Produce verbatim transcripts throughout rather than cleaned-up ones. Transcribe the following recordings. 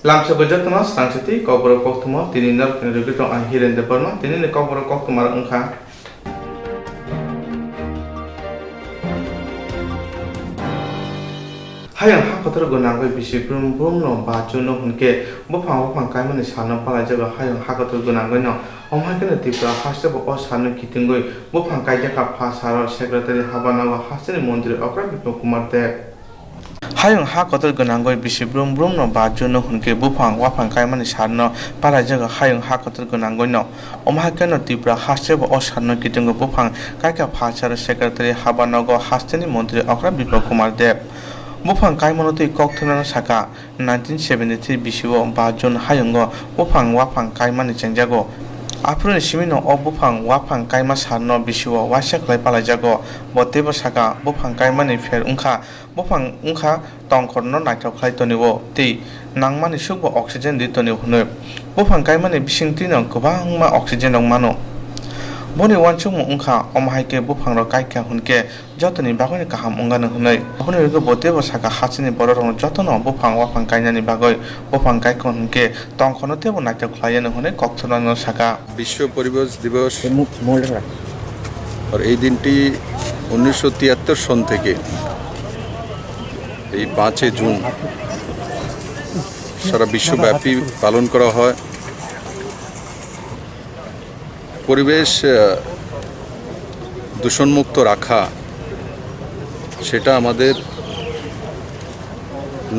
Lamsoko jotono swrang siti kokborok koktwma tini norokni rwgwi tong ang Hiren Debbarma. Tinini kokborok koktwma rok wngkha. Hayung ha kotor gwnangwi bisi brum brumno ba chuno hwnkhe buphang waphang kaimani salno palaijago hayung ha kotor gwnangwino. Omo hai kheno Tripura hasteo o salno kitingwi buphang kaikha pha salo secretary habanogo hasteni montri Okra Biplab Kumar Deb. Hayung ha kotor gwnangwi bisi brum brumno ba chuno hwnkhe buphang waphang kaimani salno palaijago hayung ha kotor gwnangwino. Omo hai kheno Tripura hasteo o salno kitingwi buphang kaikha pha salo secretary habanogo hasteni montri Okra Biplab Kumar Deb. Buphang kaimano twi kok thumnano saka, nineteen seventy-three bisio ba June hayungo buphang waphang kaimani chengjago. Aphuruni simino o buphang waphang kaima salno bisio waisa khlai palaijago. Bo teibo saka, buphang kaimani pher wngkha, buphang wngkha tongkhorno naithok khlai tonio tei nangmani sukbo oxygen rwi tonio hwnwi. Buphang kaimani bisingtwino kwbangma oxygen rok mano. Boni uansukmung wngkha, omo hai khe buphangrok kaikha hwnkhe jotoni bagwino kaham wngano hwnwi. Aboni rwgwi bo teibo saka, hasteni bororokno jotono buphang waphang kainani bagwi buphang kaikha hwnkhe tongkhorno teibo naithok khlaiano hwnwi kokthorno saka. বিশ্ব পরিবেশ দিবস। এই মুখ, মোবাইলটা রাখ। আর এই দিনটি উনিশশো তিয়াত্তর সন থেকে এই পাঁচই জুন সারা বিশ্বব্যাপী পালন করা হয়। পরিবেশ, আহ, দূষণমুক্ত রাখা, সেটা আমাদের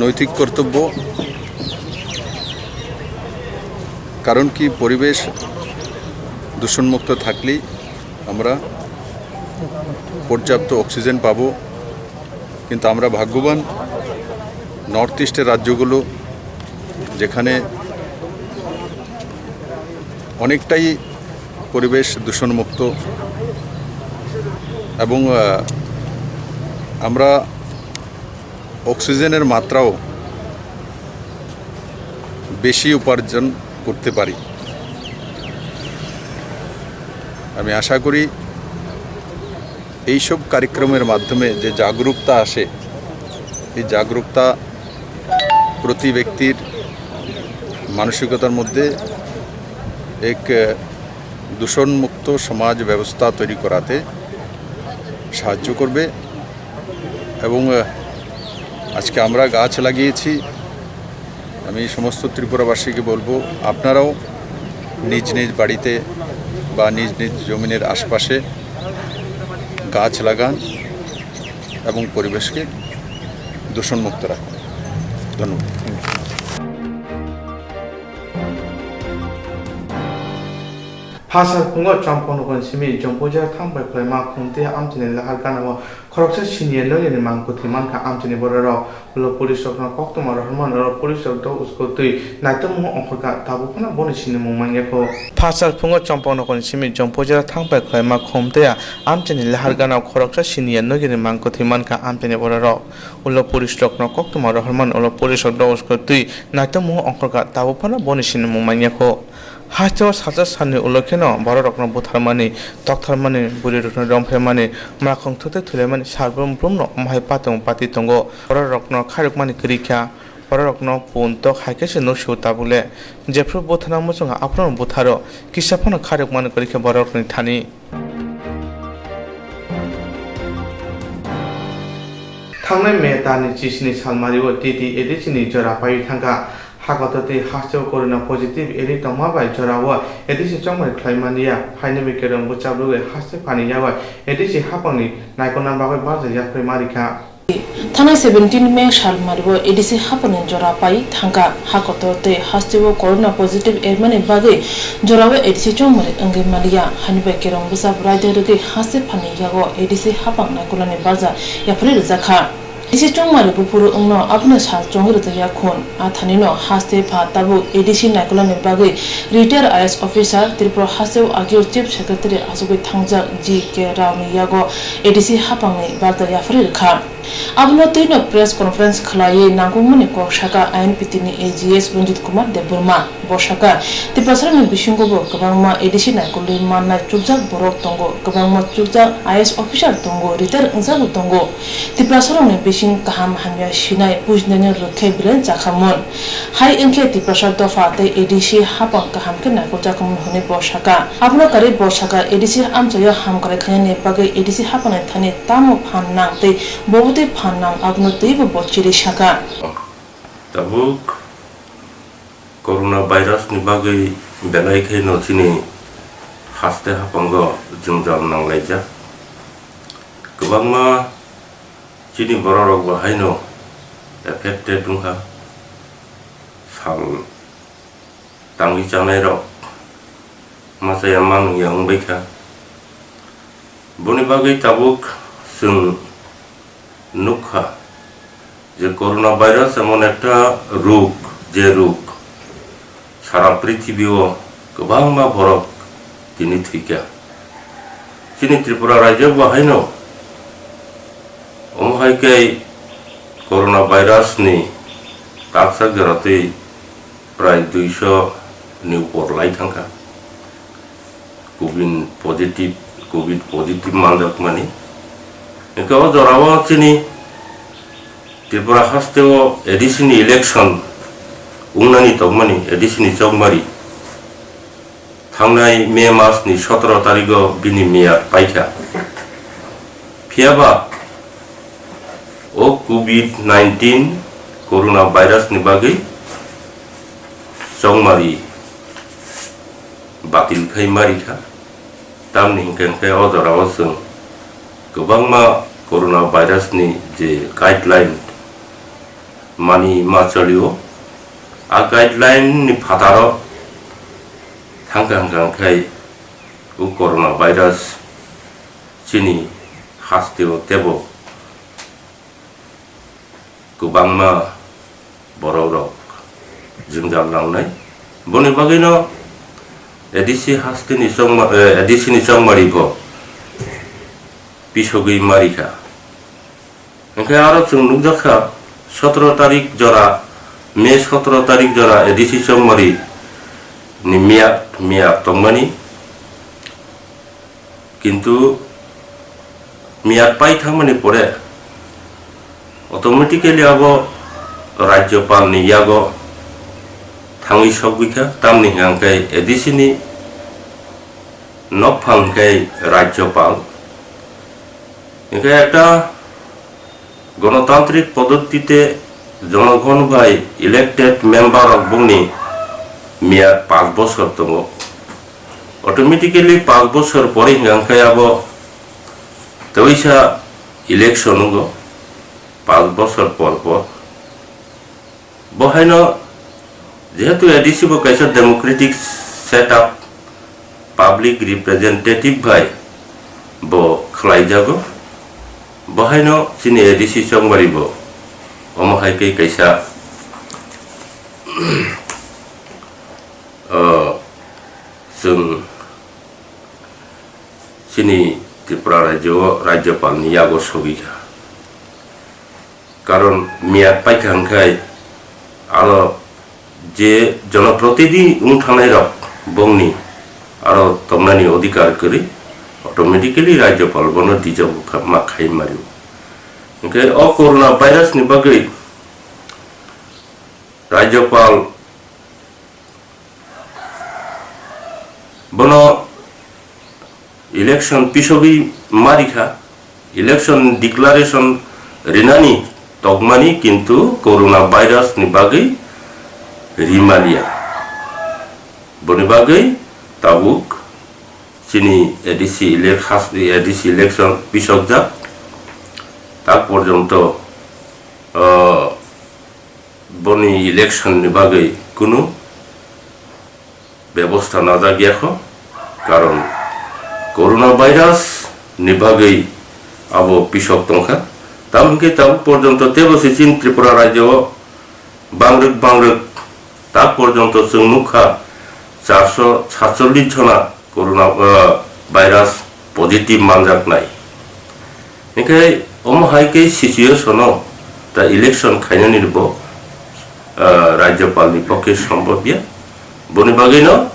নৈতিক কর্তব্য। কারণ কি, পরিবেশ দূষণমুক্ত থাকলেই আমরা পর্যাপ্ত অক্সিজেন পাবো। কিন্তু আমরা ভাগ্যবান, নর্থ ইস্টের রাজ্যগুলো, যেখানে অনেকটাই পরিবেশ দূষণমুক্ত এবং, আহ, আমরা অক্সিজেনের মাত্রাও বেশি উপার্জন করতে পারি। আমি আশা করি এইসব কার্যক্রমের মাধ্যমে যে জাগরুকতা আসে, এই জাগরুকতা প্রতি ব্যক্তির মানসিকতার মধ্যে এক, আহ, দূষণমুক্ত সমাজ ব্যবস্থা তৈরি করাতে সাহায্য করবে। এবং, আহ, আজকে আমরা গাছ লাগিয়েছি। আমি সমস্ত ত্রিপুরাবাসীকে বলবো, আপনারাও নিজ নিজ বাড়িতে বা নিজ নিজ জমিনের আশপাশে গাছ লাগান এবং পরিবেশকে দূষণমুক্ত রাখুন। ধন্যবাদ। Phasal phungo Champaknagar simi Jompuijara thang bai khlaima Khumtei amchaini lahar ganao khoroksa siniya noyani mang kwthwi mankha amchaini bororok. Ulo police rokno koktwma rohormani ulo police rok do uskotwi naitokmungo ongkhorkha, tabuk phano boni sinimung manyakho. Phasal phungo Champaknagar simi Jompuijara thang bai khlaima Khumtei amchaini lahar ganao khoroksa siniya noyani mang kwthwi mankha amchaini bororok. Ulo police rokno koktwma rohormani ulo police rok do uskotwi naitokmungo ongkhorkha, tabuk phano boni sinimung manyakho. Hasteo salsa salni ulo kheno bororokno butharmani, toktharmani, bwrwirokno romphemani, mwkhang thwtwi thwilaimani sal brum brumno omo hai patwng patwi tongo. Bororokno khairokmani kwrwi kha, bororokno pun tok hai khe se nuk sio tabuk le. Jephru butharna muchungo aphuru butharo, kisa phano khairokmani kwrwi kha bororokni thani. Thangnai May talni chisni salmario T T A D C ni jora paiwi thangkha. Hakotor tei hasteo corona positive eri tongma bai jorao A D C chongmani khlai manliya, phaini bai kerong bwchabrogwi haste phani yago A D C hapangni naikolna bagwi barja yapharwi ma rikha. Thanai seventeen May salmario A D C hapangni jora pai thangkha. Hakotor tei hasteo corona positive ermani bagwi jorao A D C chongmani wngwi manliya, haini bai kerong bwchap raida rwgwi haste phani yago A D C hapang naikolnani barja yapharwi rwjakha. A D C chongmari buphuru wngno abono sal chongwi rwjakya khun. A thanino haste pha tabuk A D C naikolnani bagwi retired I A S officer, Tripura hasteo agio Chief Secretary achugwi thangjak G K Rao ni yago A D C hapangni barja yapharwi rwkha. Abono twino press conference khwlaiwi nangkukmani kok sakha I N P T ni A G S Ranjit Kumar Debbarma. Bo sakha, Tiprasarokni bisingo bo kwbangma A D C naikolwi mannai chukjak borok tongo, kwbangma chukjak I A S officer tongo, retire wngjak bo tongo. Tiprasarokni bising kaham hamya sinai, bujinani rwkhe belai chakhamung. Hai wngkhe Tiprasa dopha tei A D C hapang kaham khe naikoljakmung hwnwi bo sakha. Abono karwi bo sakha, A D C amchaio hamkrai khainani bagwi A D C hapangni thani tamo phan nang tei bobo twi phan nang, abono twibo bo chiri sakha. Tabuk corona virus ni bagwi belai kheno chini haste haphango jwngjal nanglaijak. Kwbangma chini bororok bo haino affected wngkha. Sal tangwi chanairok machaya manwya wngbaikha. Boni bagwi tabuk chwng nukha je corona virus emon ekta ruk, je ruk sara prithibio kwbangma borok tini thwikha. Chini Tripura rajyo bo haino omo hai khe corona virus ni taksa jora twi prai duiso ni upor lai thangkha. Covid positive, covid positive manjakmani. Hingke o jorao chini Tripura hasteo A D C ni election wngnani tongmani, A D C ni chongmari. Thangnai May mas ni sotoro tarigo bini miyat paikha. Phiyaba o covid nineteen corona virus ni bagwi chongmari batil khai marikha. Tamni hinkhe hinkhe o jorao chwng kwbangma corona virus ni je guideline mani ma cholio, a guideline ni phataro thangkha hwnkha hwnkhe o corona virus chini hasteo tebo kwbangma borokrok jwngjal nangnai. Boni bagwino A D C hasteni chongma-, eh, A D C ni chongmari bo pisogwi marikha. Hingkhe aro chwng nukjakha, sotoro tarik jora, May sotoro tarik jora A D C chongmari ni miyat, miyat tongmani. Kintu miyat pai thangmani pore automatically abo Rajyopal ni yago thangwi sogwi kha, tamni hwnkhe A D C ni nokphang khe Rajyopal. Hingkhe ekta Gonotantrik podottite jonogon bai elected member rok bongni miyat paanch bosor tongo. Automatically paanch bosor pore hingkha khe abo teisa election wngo, paanch bosor por por. Bo haino jehetu A D C bo kaisa democratic setup, public representative bai bo khlaijago, bo haino chini A D C chongmari bo omo hai khe kaisa, o, chwng chini Tripura rajyo o Rajyopal ni yago sogwi kha. Karon miyat paikha hwnkhe aro je jonoprotidhi wng thangnai rok bongni aro tongnani odhikar kwrwi, automatically Rajyopal bono dijak ma khai mari. Hwnkhe o corona virus ni bagwi Rajyopal bono election pisogwi marikha, election declaration rinani tokmani, kintu corona virus ni bagwi rimaliya. Boni bagwi tabuk chini A D C elec-, has-, A D C election pisokjak. Tak porjonto, ah, boni election ni bagwi kunu bebosta najak ya kho, karon corona virus ni bagwi abo pisok tongkha. Tamo hwnkhe tabuk porjonto tebo se chini Tripura rajyo o bangrwk bangrwk tak porjonto chwng nukha charso satchollish jona corona, ah, virus positive manjaknai. Hingkhe omo hai khe situation o ta election khainani bo, ah, Rajyopal ni pokhe sombobya. Boni bagwino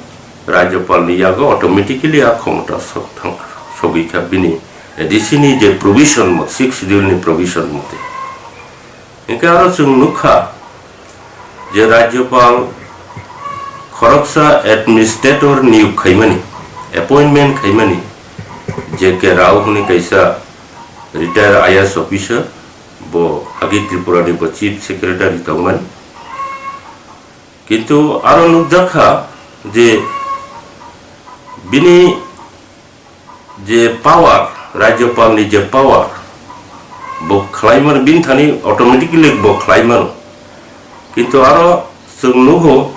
Rajyapal ni yago automatically a khomota sok thang, sogwi kha bini A D C ni je provision mo, sixth schedule ni provision mote. Hinkhe aro chwng nukha je Rajyapal khoroksa administrator niyok khaimani, appointment khaimani, J K Rao hwnwi kaisa retired I A S officer, bo agi Tripura ni bo chief secretary tongmani. Kintu aro nukjakha je bini je power, Rajyapal ni je power, bo khlaimano, bini thani automatically bo khlaimano. Kintu aro chwng nugo,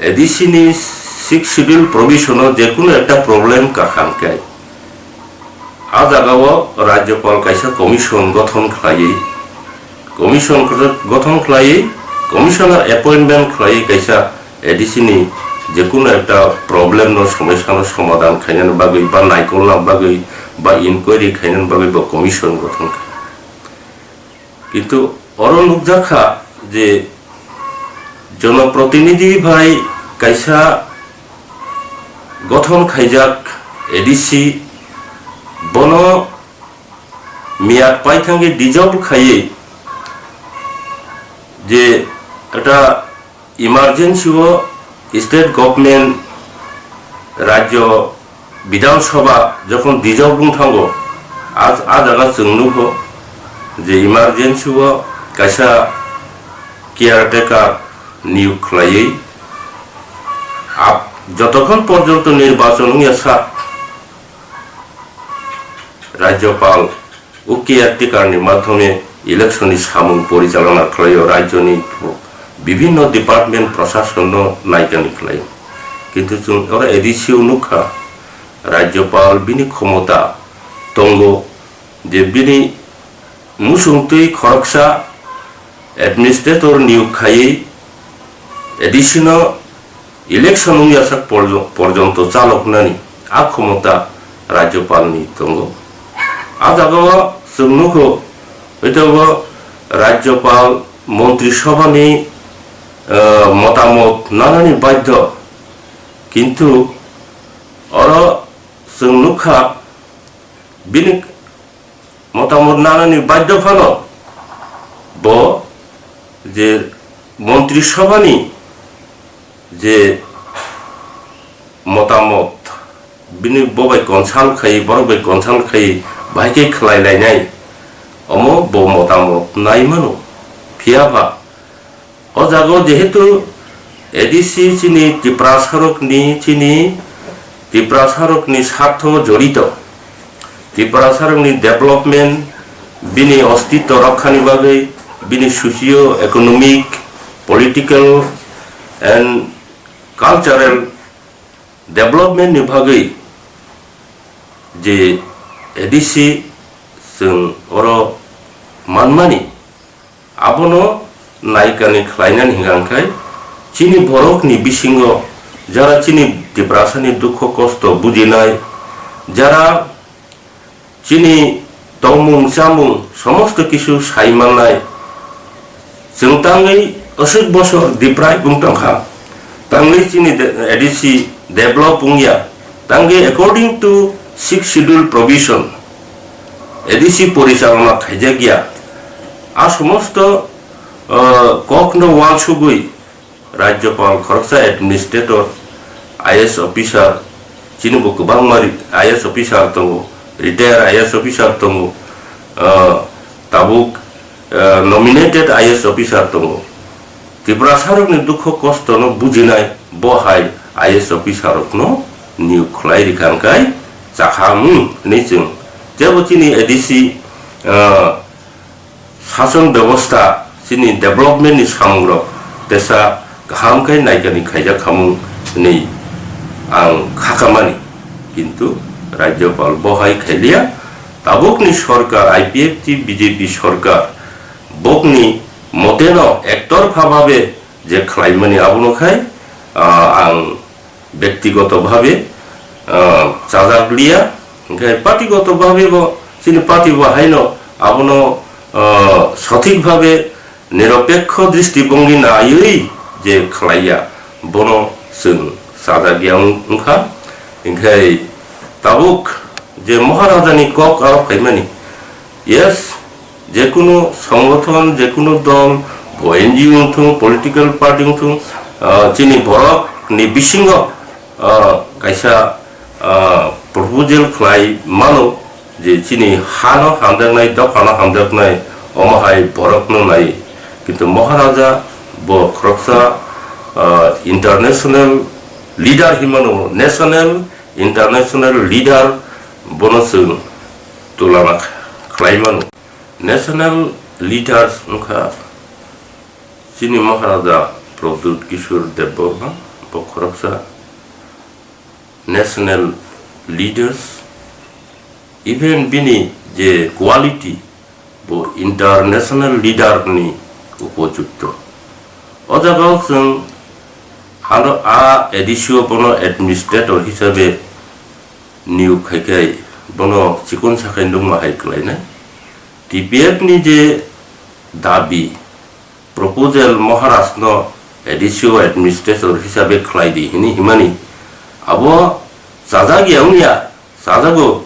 A D C ni sixth schedule provision o je kunu ekta problem kaham khe, a jaga o Rajyapal kaisa commission gothon khlaiwi, commission gothon khlaiwi, commissioner appointment khlaiwi kaisa A D C ni je kunu ekta problem no, somosya no somadhan khainani bagwi ba naikolna bagwi ba inquiry khainani bagwi bo commission gothon kha. Kintu oro nukjakha je jonoprotinidhi bai kaisa gothon khaijak A D C, bono miyat paithangwi dissolve khaiwi je ekta emergency o state government, rajyo Bidhan Sabha jokhon dissolve wng thango, a, a jaga chwng nukho je emergency o kaisa caretaker niyok khlaiwi, ap-, jotokhon porjonto nirbachon wngya sak, Rajyapal o caretaker ni madhyome election ni samung porichalona khlaio, rajyoni bibhinno department prosasonno naikani khlaio. Kintu chwng oro A D C o nukha, Rajyapal bini khomota tongo je bini musungtwi khoroksa administrator niyok khaiwi A D C no election wngya sak porjo-, porjonto chaloknani a khomota Rajyapalni tongo. A jagao chwng nukho, hwitebo Rajyapal Montri Sabhani, eh, motamot nanani badhyo, kintu oro chwng nukha bini motamot nanani badhyo phano bo je Montri Sabhani je motamot bini bo bai consult khai, borok bai consult khai, bahai khe khlai lainai, omo bo motamot nai mano. Phiya ba O jaga o jehetu A D C chini Tiprasa rokni, chini Tiprasa rokni sartho jorito, Tiprasa rokni development, bini ostitto rokhani bagwi, bini socio economic, political and cultural development ni bagwi je A D C chwng oro manmani, abono naikani khlainani hwnkha khe chini borokni bisingo jara chini Tiprasani dukho kosto bujinai, jara chini tongmung chamung somosto kisu sai mannai. Chwng tangwi aswk bosor deprive wng tongkha, tangwi chini de-, A D C develop wngya, tangwi according to sixth schedule provision A D C porichalona khaijakya. A somosto, uh, kokno uansugwi Rajyapal khoroksa administrator, I A S officer, chini bo kwbangma ri-, I A S officer tongo, retired I A S officer tongo, ah, tabuk, ah, nominated I A S officer tongo. Tiprasa rokni dukho kosto no bujinai bo hai I A S officer rokno niyok khlai rikha hwnkhe chakha mung hinwi chwng jebo chini A D C, ah, Sason bebosta chini development ni samungrok tesa kaham khe naikani khaijak khamung hinwi ang khakamani, kintu Rajyapal bohai khailiya. Tabukni sorkar, I P F T B J P sorkar, bokni moteno ektorpha babe je khlaimani abono khai, ah, ang bektigoto bhabe, ah, chajak liya, hingkhe patigoto bhabe bo chini party bo haino abono, ah, sothik bhabe niropekho dristibongi naiwi je khlaiya, Bono chwng chajak ya wng-, wngkha. Hinkhe tabuk je Maharajani kok aro phaimani, yes, jekunu songothon, jekunu dol, bo N G O wngthung, political party wngthung, ah, chini borokni bisingo, ah, kaisa, ah, proposal khlai mano je chini hano hamjaknai, dophano hamjaknai, omo hai borokno nai. Kintu Maharaja bo khoroksa, ah, international leader hinmano, national, international leader bono chwng tulana khlai mano. National leaders wngkha chini Maharaja Pradyut Kishore Debbarma, bo khoroksa national leaders, even bini je quality, bo international leader ni upojukto. O jaga o chwng ano a A D C o bono administrator hisabe niyok khai khai bono chikon sakhai nungma hai kwlainai. T P F ni je dabi, proposal Maharaj no A D C o administrator hisabe khlai di hini himani, abo chajak ya wngya, chajago,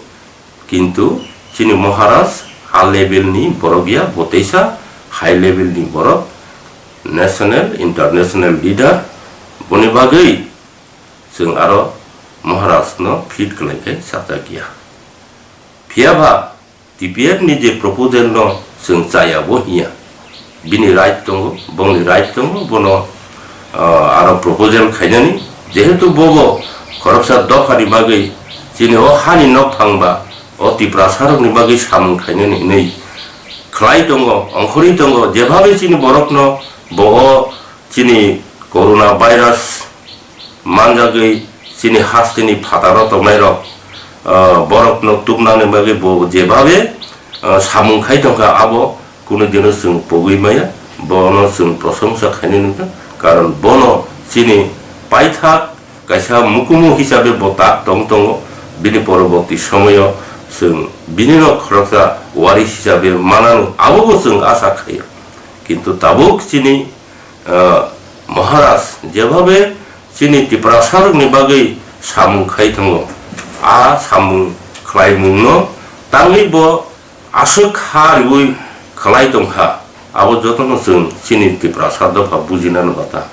kintu chini Maharaj ha level ni borok ya, bo teisa high level ni borok, national, international leader, boni bagwi chwng aro Maharaj no fit khlai khe chajak ya. Phiya ba T P F ni je proposal no chwng chaya bo hiya. Bini right tongo, bongni right tongo, bono, ah, aro proposal khainani. Jehetu bobo khoroksa dophani bagwi chini o hani nok thangba, o Tiprasa rokni bagwi samung khainani hinwi khlai tongo, ongkhorwi tongo, jebhabe chini borokno bo o chini corona virus manjagwi chini hasteni phataro tongnairok, ah, borokno tubnani bagwi bo jebabe, ah, samung khai tongkha, abo kunu dino chwng pogwi maya, bono chwng prosongsa khainai nukha, karon bono chini paithak kaisa mukumu hisabe bo tak tong tongo, bini poroborti somoyo chwng binino khoroksa waris hisabe manano, abobo chwng asa khaio. Kintu tabuk chini ah, Maharaj jebhabe chini Tiprasarokni bagwi samung khai tongo, a samung khlaimungno tangwi bo aswk kha riwi khlai tongkha, abo jotono chwng chini Tiprasa dopha bujinani bata.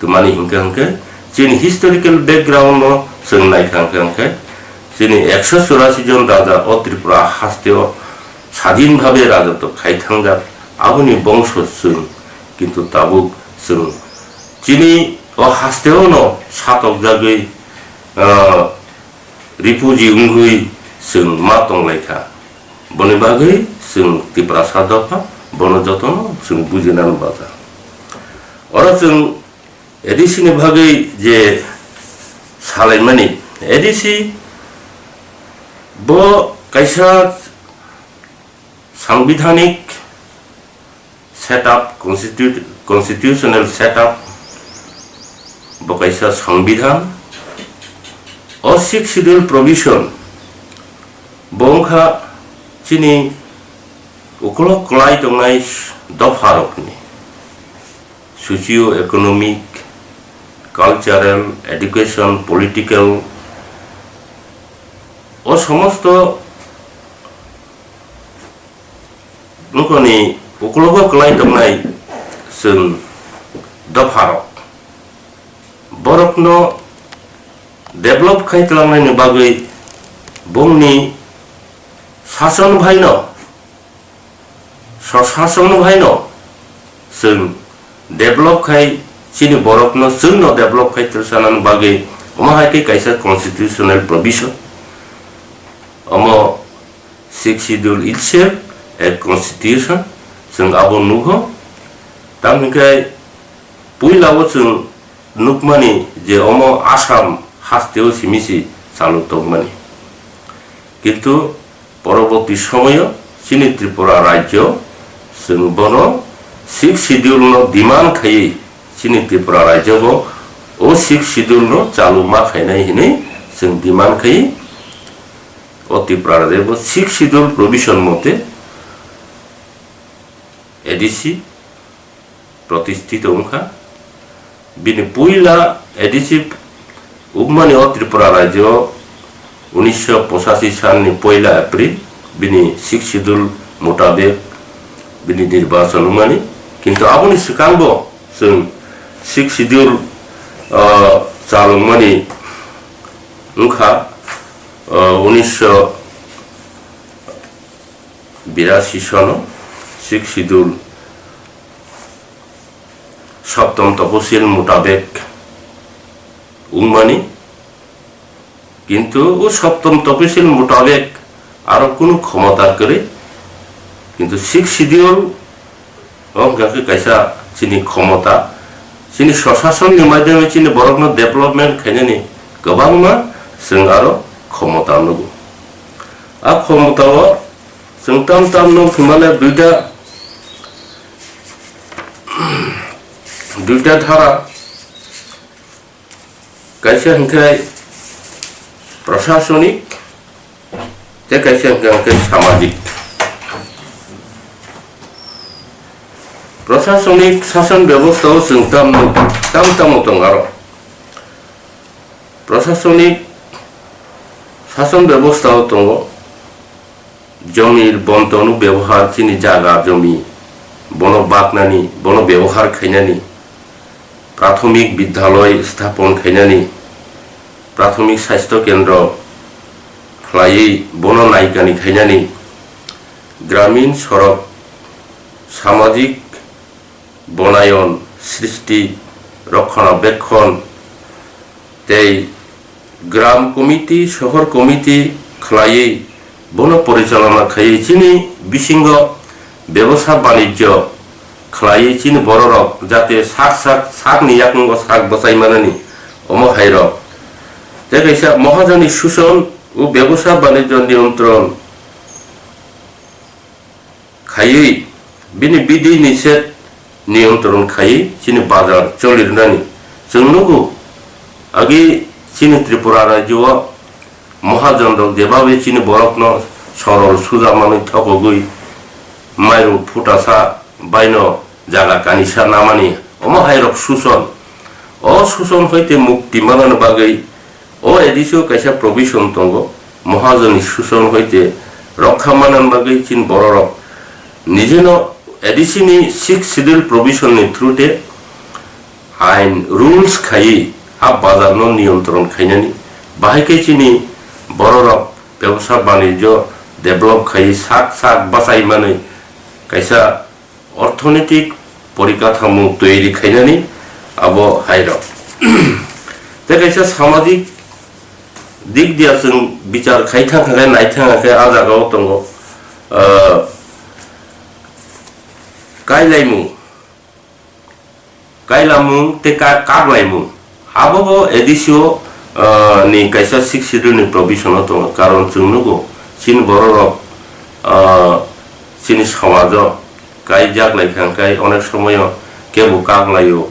Twmani hinkhe hinkhe chini historical background no chwng naikha hinkhe hinkhe chini ekso churasi jon raja o Tripura hasteo sadin bhabe rajotw khai thangjak, aboni bongso chwng. Kintu tabuk chwng chini o hasteo no satokjagwi, ah, refugee wngwi chwng ma tonglaikha. Boni bagwi chwng Tiprasa dopha bono jotono chwng bujinani baja. Oro chwng A D C ni bagwi je salaimani, A D C bo kaisa sangbidanik setup, constitu-, constitutional setup, bo kaisa sangbidan. O Sixth Schedule provision bo wngkha chini ukolok kwlai tongnai dopharokni socio-economic, cultural, education, political, o somosto nokni ukologo kwlai tongnai chwng dopharok, borokno develop khai twlangnaini bagwi bongni sason bhaino, swsason bhaino chwng develop khai, chini borokno chwngno develop khai twlsanani bagwi omo hai khe kaisa constitutional provision. Omo Sixth Schedule itself a constitution, chwng abo nukho. Tamo hinkhe puila o chwng nukmani je omo Assam hasteo simi se chalu tongmani. Kintu poroborti somoyo chini Tripura rajyo chwng bono Sixth Schedule no demand khaiwi chini Tripura rajyo bo o Sixth Schedule no chalu ma khainai hinwi chwng demand khaiwi o Tripura rajyo bo Sixth Schedule provision mote A D C protistito wngkha. Bini puila A D C wngmani o Tripura rajyo unisho pochashi salni poila April bini Sixth Schedule mutabek bini nirbachon wngmani, kintu aboni swkangbo chwng Sixth Schedule, ah, chalwngmani wngkha, ah, unisho birashi sono Sixth Schedule Saptam Tapasil mutabek wngmani, kintu o Saptam Tapasil mutabek aro kunu khomota kwrwi, kintu Sixth Schedule o hwnkha khe kaisa chini khomota, chini swsasonni maidhyame chini borokno development khainani kwbangma chwng aro khomota nugo. A khomota o chwng tam tam nuk hwnmale duita, duita dhara, kaisa hwnkhe prashasonik, tei kaisa hwnkhe, hwnkhe samajik. Prashasonik sason bebostha o chwng tam nuk, tam tamo tongo aro. Prashasonik sason bebostha o tongo, jomi bontonu bebohar, chini jaga jomi, bono baknani, bono bebohar khainani, prathomik bidyaloi sthapon khainani, prathomik sasthyo kendro khlaiwi bono naikani khainani, gramin sorok, samajik bonayon, srishti, rokhona bekhon, tei gram committee, sohor committee khlaiwi bono porichalona khaiwi chini bisingo bebosa banijyo khlaiwi chini bororok jate sak sak sakni yakung o sak bwchai manani omo hairok. Tei kaisa mohajoni suson o bebosa banijyo niyantron khaiwi bini bidhi nishedh niyantron khaiwi chini bazar choli rwnani chwng nugo. Agi chini Tripura rajyo o mohajon rok jebabe chini borokno sorol suja manwi thokogwi mairum phutasa baino jaga kanisa namani omo hairok suson. O suson hoite mukti manani bagwi o A D C o kaisa provision tongo, mohajoni suson hoite rokha manani bagwi chini bororok nijeno A D C ni Sixth Schedule provision ni through te ain rules khaiwi a bazar no niyantron khainani, bahai khe chini bororok bebsa banijyo develop khaiwi sak sak bachai manwi kaisa orthonetik porikathamo toiri khainani abo hairok. Tei kaisa samajik dik dia chwng bichar khai thang khe, nai thang khe, a jaga o tongo, ah, kailaimung, kailamung tei ka-, kaklaimung. Abobo A D C o, ah, ni kaisa Sixth Schedule ni provision o tongo, karon chwng nugo chini bororok, ah, chini somajo kaijak lai kha, hwnkhe onek somoyo kebo kaklaio,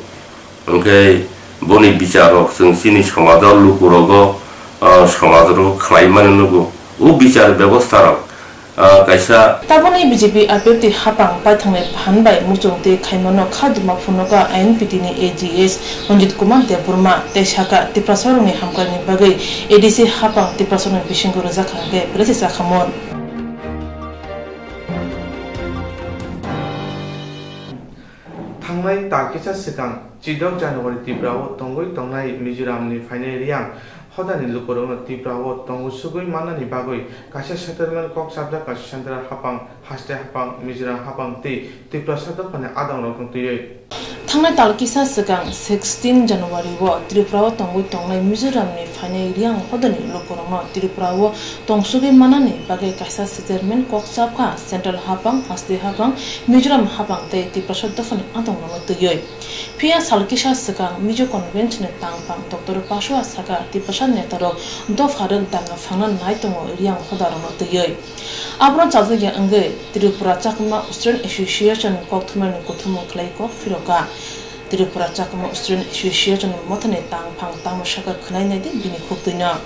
hwnkhe boni bichar rok chwng chini somajo lukurogo, ah, somajrogo khlai mani nugo. O bichar bebosta rok, ah, kaisa. Taboni B J P abirti hapang paithangni phan bai muchungtwi khaimano kha duma phunuka I N P T ni A G S Ranjit Kumar Debbarma tei saka Tiprasarokni hamkrakni bagwi A D C hapang Tiprasarokni bisingo rwjak kha hwnkhe belai se chakhamon. Thangnai tal kisa swkang, chidok January Tripura o tongwi tongnai Mizoram ni phainai Reang hodani lukurokno Tripura o tong sugwi mannani bagwi kaisa settlement kok chapjak, kaisa central hapang, haste hapang, Mizoram hapang tei Tiprasa dophani adongrokno twiwi. Thangnai tal kisa swkang sixteen January o Tripura o tongwi tongnai Mizoram ni phainai Reang hodani lukurokno Tripura o tongsugwi mannani bagwi kaisa settlement kok chapkha, central hapang, haste hapang, Mizoram hapang tei Tiprasa dophani adongrokno twiwi. Phiya sal kisa swkang Mizo Convention ni tangphang Doctor Pasua saka Tiprasa netarok dopha rwk danga phangna nai tongo Reang hodarokno twiwi. Abono chajakya wngwi Tripura Chakma Student Association ni kokthumnani kuthumung khlai kok phiroka. Tripura Chakma Student Association mothani tangphang tamo saka khwnai naidi bini khuktwino.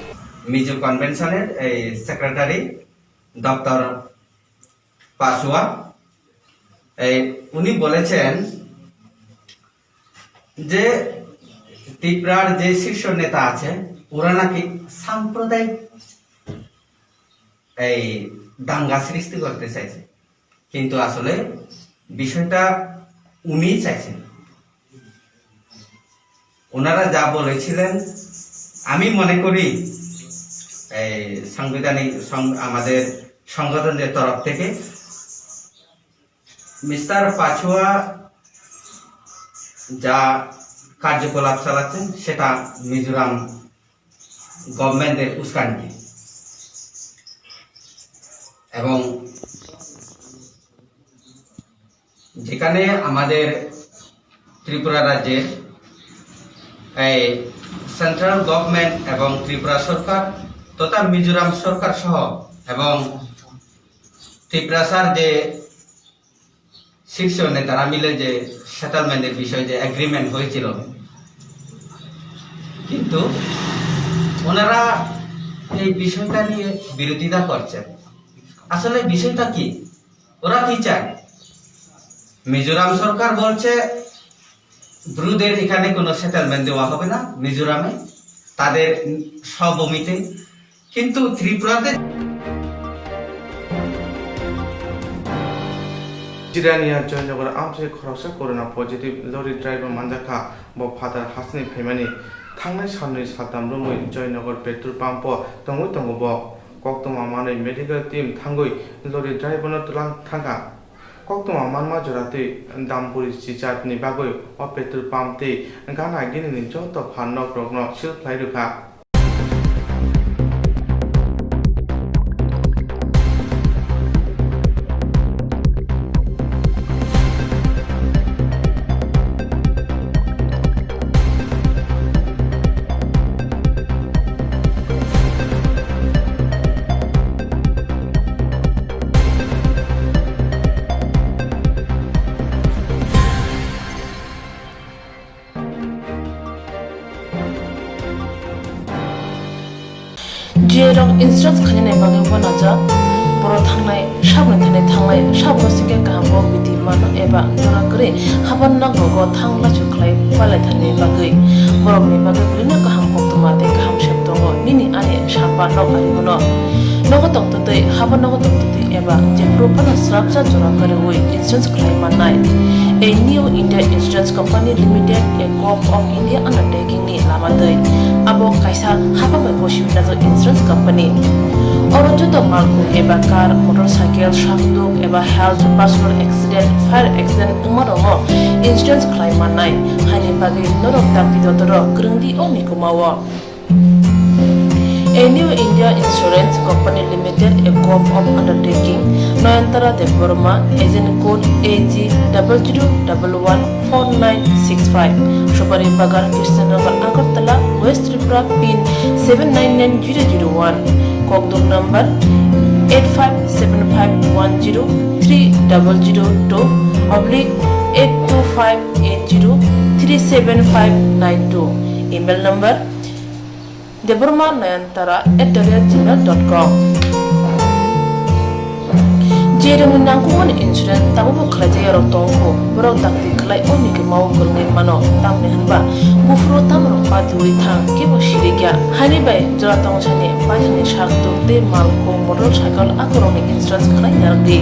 Mizo Convention er ei Secretary Doctor Pasua, এই উনি বলেছেন যে ত্রিপুরার যে শীর্ষ নেতা আছে, ওরা নাকি সাম্প্রদায়িক এই দাঙ্গা সৃষ্টি করতে চাইছে, কিন্তু আসলে বিষয়টা উনি চাইছেন। ওনারা যা বলেছিলেন, আমি মনে করি এই সাংবিধানিক সং-, আমাদের সংগঠনের তরফ থেকে মিস্টার পাচুয়া যা কার্যকলাপ চালাচ্ছেন, সেটা মিজোরাম গভর্নমেন্টের উস্কানি। এবং যেখানে আমাদের ত্রিপুরা রাজ্যের এই সেন্ট্রাল গভর্নমেন্ট এবং ত্রিপুরা সরকার তথা মিজোরাম সরকার সহ এবং ত্রিপুরাসার যে শীর্ষ নেতারা মিলে যে সেটেলমেন্টের বিষয়ে যে এগ্রিমেন্ট হয়েছিল, কিন্তু ওনারা এই বিষয়টা নিয়ে বিরোধিতা করছেন। আসলে বিষয়টা কি? ওরা কি চায়? মিজোরাম সরকার বলছে ব্রুদের এখানে কোনো সেটেলমেন্ট দেওয়া হবে না মিজোরামে, তাদের স্বভূমিতে। কিন্তু ত্রিপুরাতে Jirania Joynagar amchai khoroksa corona positive lorry driver manjakha, bo phatar hasini phaimani. Thangnai salnwi saltham romwi Joynagar petrol pump o tongwi tongo bo. Koktwma manwi medical team thangwi lorry driver no twlang thangkha. Koktwma manma jora twi damburi chichar ni bagwi o petrol pump tei gana gini ni joto phan nok rok no seal khlai rwkha. Jirok insurance khainani bagwi uanajak, borok thangnai saboni thani thanglai, saboni singkhe kaham bo bidi mano eba jora kwrwi haban nok rogo thang lachu khlai palai thani bagwi. Borokni bagwi belino kaham koktwma tei kaham sep tongo, nini ani sapa nok ari uno. Nogo tongtwtwi, haban nogo tongtwtwi eba jephuru phano srapsa jora kwrwi insurance khlai mannai. A New India Insurance Company Limited, a Govt of India undertaking ni lama twi. Abo kaisa hapang bai bosi wngjak insurance company. Oro joto malkhung eba car, motorcycle, sakduk eba health, personal accident, fire accident wngma rokno insurance khlai mannai. Haini bagwi norok dakti dotoro kwrwngdi o mikumao. A New India Insurance Company Limited, a Govt of undertaking, Nayantara Debbarma, agent code A G double zero double one four nine six five, Subari Bagan, Krishnanagar, Agartala, West Tripura, pin seven nine nine zero zero one, Kokdum number eight five seven five one zero three double zero two oblique eight two five eight zero three seven five nine two, email number Debbarma Nayantara at the rate gmail dot com. Jerokni nangkukmani insurance tabukbo khlaijak yarok tongo, borok dakti khlai o mikimao kwrwngwi mano, tamni hwnba buphuru tamrok patiwi thang kebo sirikya. Haini bai jora tongsani paithakni sak tok tei malkhung motorcycle akorokni insurance khlai narwkdi.